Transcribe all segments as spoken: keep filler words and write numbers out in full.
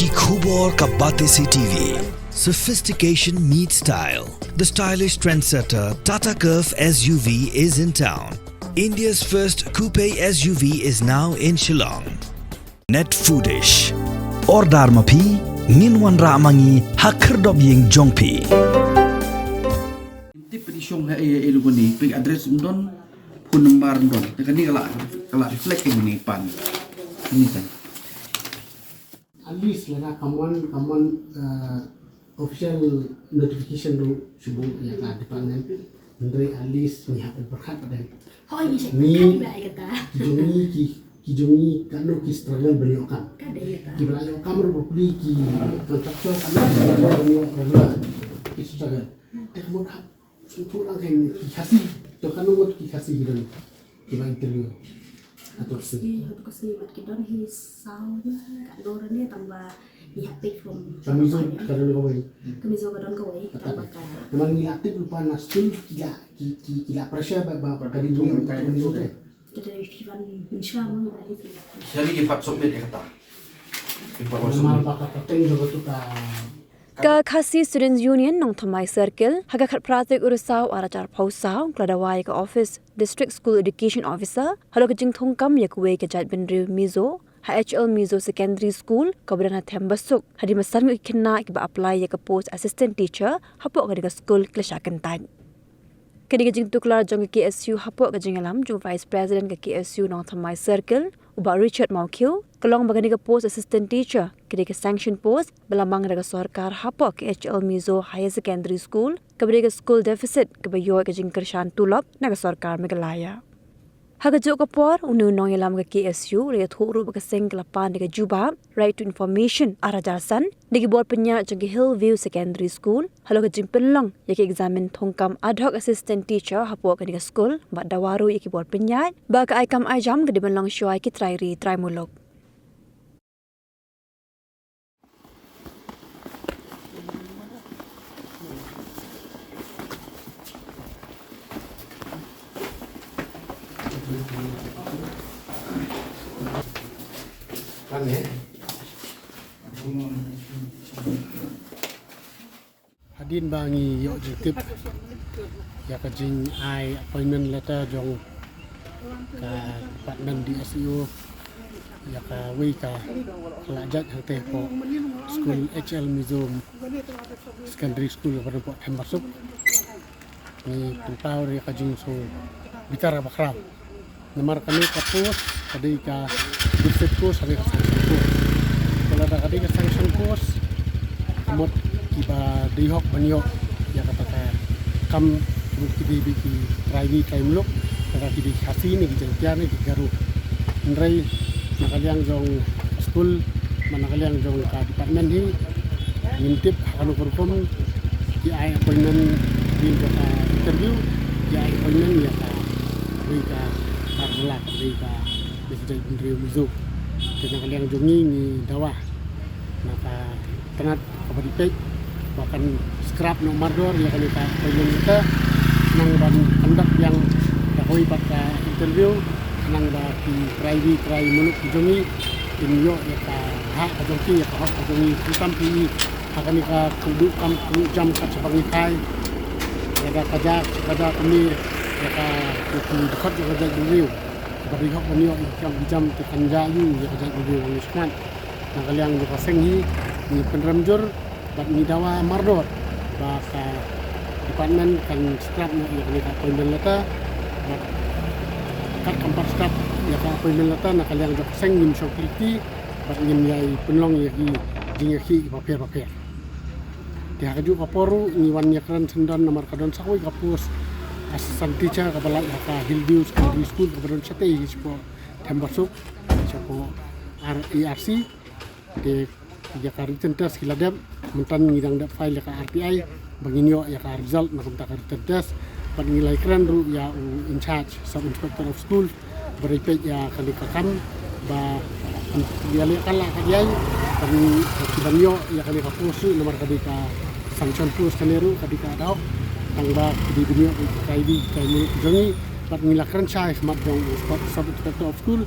Ki khubor ka Batesi T V. Sophistication meets style. The stylish trendsetter Tata Curvv S U V is in town. India's first coupe S U V is now in Shillong. Net Foodish. Order ma phi, ngin wanrah ma ngi ha khyrdop ïing jong phi. Tip phi shong ha ei ei luguni, phi address ym don, phone number ym don. Te kane ka la, ka la reflect kane pan. Kane kan. At least lada ka mon, ka mon, uh, official notification ruh shu buh ïa ka department. Hynrei at least ngi hap ban pyrkhat pat. Hooid, ngi shait pyrkhat ba ai kata. Ki jong ngi ki, ki jong ngi katno ki struggle ban ïoh kam. Ka dei kata. Kiba la ïoh kam ruh ba pule ki contractor katno ki struggle ban ïoh regular. Ki struggle. Te ka mut hap sngewthuh lang kein ki Khasi. To katno ngut ki Khasi ki don kiba interview. Hato Khasi. Ki, hato Khasi bad ki don hi saw ne katno ne tangba ngi hap pick from. Ka Mizo ka don kawei. Ka Mizo ka don kawei tangba ka. Namar ngi la tip lypa na skul ki la, ki, ki, ki la pressure ba, ba, ba ka dei jong ka Mizo te. Ka dei ki ban mynsiem ma ngi. Shari ki pat submit ïa kata. Ki pat submit. Namar ba ka pateng jong ka tu ka Ka Khasi Students Union Nongthymmai Circle, ha ka khatphra tarik u Risaw ar hajar arphew saw, ka la dawa ïa ka office District School Education Officer halor ka jingthung kam ïa kawei ka jaitbynriew Mizo ha H L Mizo Secondary School kaba don ha Thembasuk, hadien ba san ngut ki khynnah kiba apply ïa ka post assistant teacher hapoh kane ka skul ki la shah kyntait. Kane ka jingtuklar jong ka K S U hapoh ka jingïalam jong u Vice President ka K S U Nongthymmai Circle, u Bah Richard Mawkhiew, ka long ba kane ka post assistant teacher ka dei ka sanction post ba la mang da ka sorkar hapoh ka H L Mizo Higher Secondary School, kaba dei ka school deficit kaba ïoh ka jingkyrshan tulop na ka sorkar Meghalaya. Ha kajuh ka por, une u nongïalam ka K S U u la ïathuh ruh ba ka seng ka la pan da ka jubab Right to Information ar hajar san da ki bor pynïaid jong ka Hillview Secondary School halor ka jingpynlong ïa ka eksamin thungkam ad hoc assistant teacher hapoh kane ka skul, bad dawa ruh ïa ki bor pynïaid ba ka ai kam ai jam ka dei ban long shuwa ïa ki trai ri trai muluk. Hadien ba ngi ïoh jingtip ïa ka jingai appointment letter jong ka department D S E O ïa kawei ka khlad jait hangtei hapoh skul H L Mizo Secondary School kaba don hapoh Thembasuk, ngi pynpaw ïa ka jingsngewbitar kaba khraw. Namar kane ka post ka dei ka deficit post, ka dei ka sanction post. Lada ka dei ka sanction post, ka mut kiba dei hok ban ïoh ïa kata ka kam, ka mut ki dei beit ki trai ri trai muluk, lada ki dei ki Khasi ne ki Jaiñtia ne ki Garo. Hynrei na ka liang jong ka skul, na ka liang jong ka department hi, ngim tip ha kano ka rukom ki ai appointment hadien jong ka interview, ki ai appointment ïa kawei ka bar jylla, kawei ka, kawei ka jaitbynriew Mizo. Te na ka liang jong ngi, ngi dawa na ka tnat kaba dei peit ba kan scrap noh mardor ïa kane ka appointment letter, khnang ban conduct biang ïa kawei pat ka interview, khnang ba ki trai ri trai muluk ki jong ngi kin ïoh ïa ka hok ka jong ki, ïa ka hok ka jong ngi. Khamtam phi i ha kane ka kynduh kam kynduh jam kat shaba ngi phai, lada ka jia ka jia kumne ïa ka, ïa ki dkhot jong ka jaitbynriew, kaba dei hok ban ïoh ïa ki kam ki jam, te kan jia aiu ïa ka jaitbynriew, ngi sngewthuh. Na ka liang jong ka seng hi, ngi pynrem jur bad ngi dawa mardor ba ka department kan scrap noh ïa kane ka appointment letter, bad kat kam pat scrap ïa ka appointment letter, na ka liang jong ka seng ngim shong kylli bad ngin ïai pynlong ïa ki jingïakhih bapher bapher. Te ha kajuh ka por ruh ngi wan ïakren syndon namar ka don sa kawei ka post assistant teacher kaba lait ha ka Hillview Secondary School kaba don shatei hi shapoh Thembasuk, shapoh R A R C. Te ïa ka written test ki la dep, mynta ngi dang dep file ïa ka R T I ba ngin ïoh ïa ka result na ka bynta ka written test. Bad ngi la ïakren ruh ïa u in charge Sub Inspector of School ba dei peit ïa kane ka kam ba ïa leh ka la ka ïai ban ki ban ïoh ïa kane ka post ruh namar ka dei ka sanction post, kane ruh ka dei ka ad hoc, tang ba ki dei ban ïoh ïa ka I D ka jong ngi. Bad ngi la kren shai ha khmat jong u Sub Inspector of School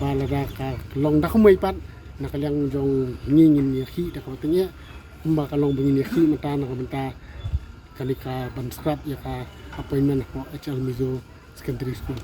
ba lada ka long da kumwei pat Na ka liang jong ngi ngin ïakhih da kaba tyngeh, kumba ka long ba ngin ïakhih mynta na ka bynta kane ka ban scrap ïa ka appointment hapoh H L Mizo Secondary School.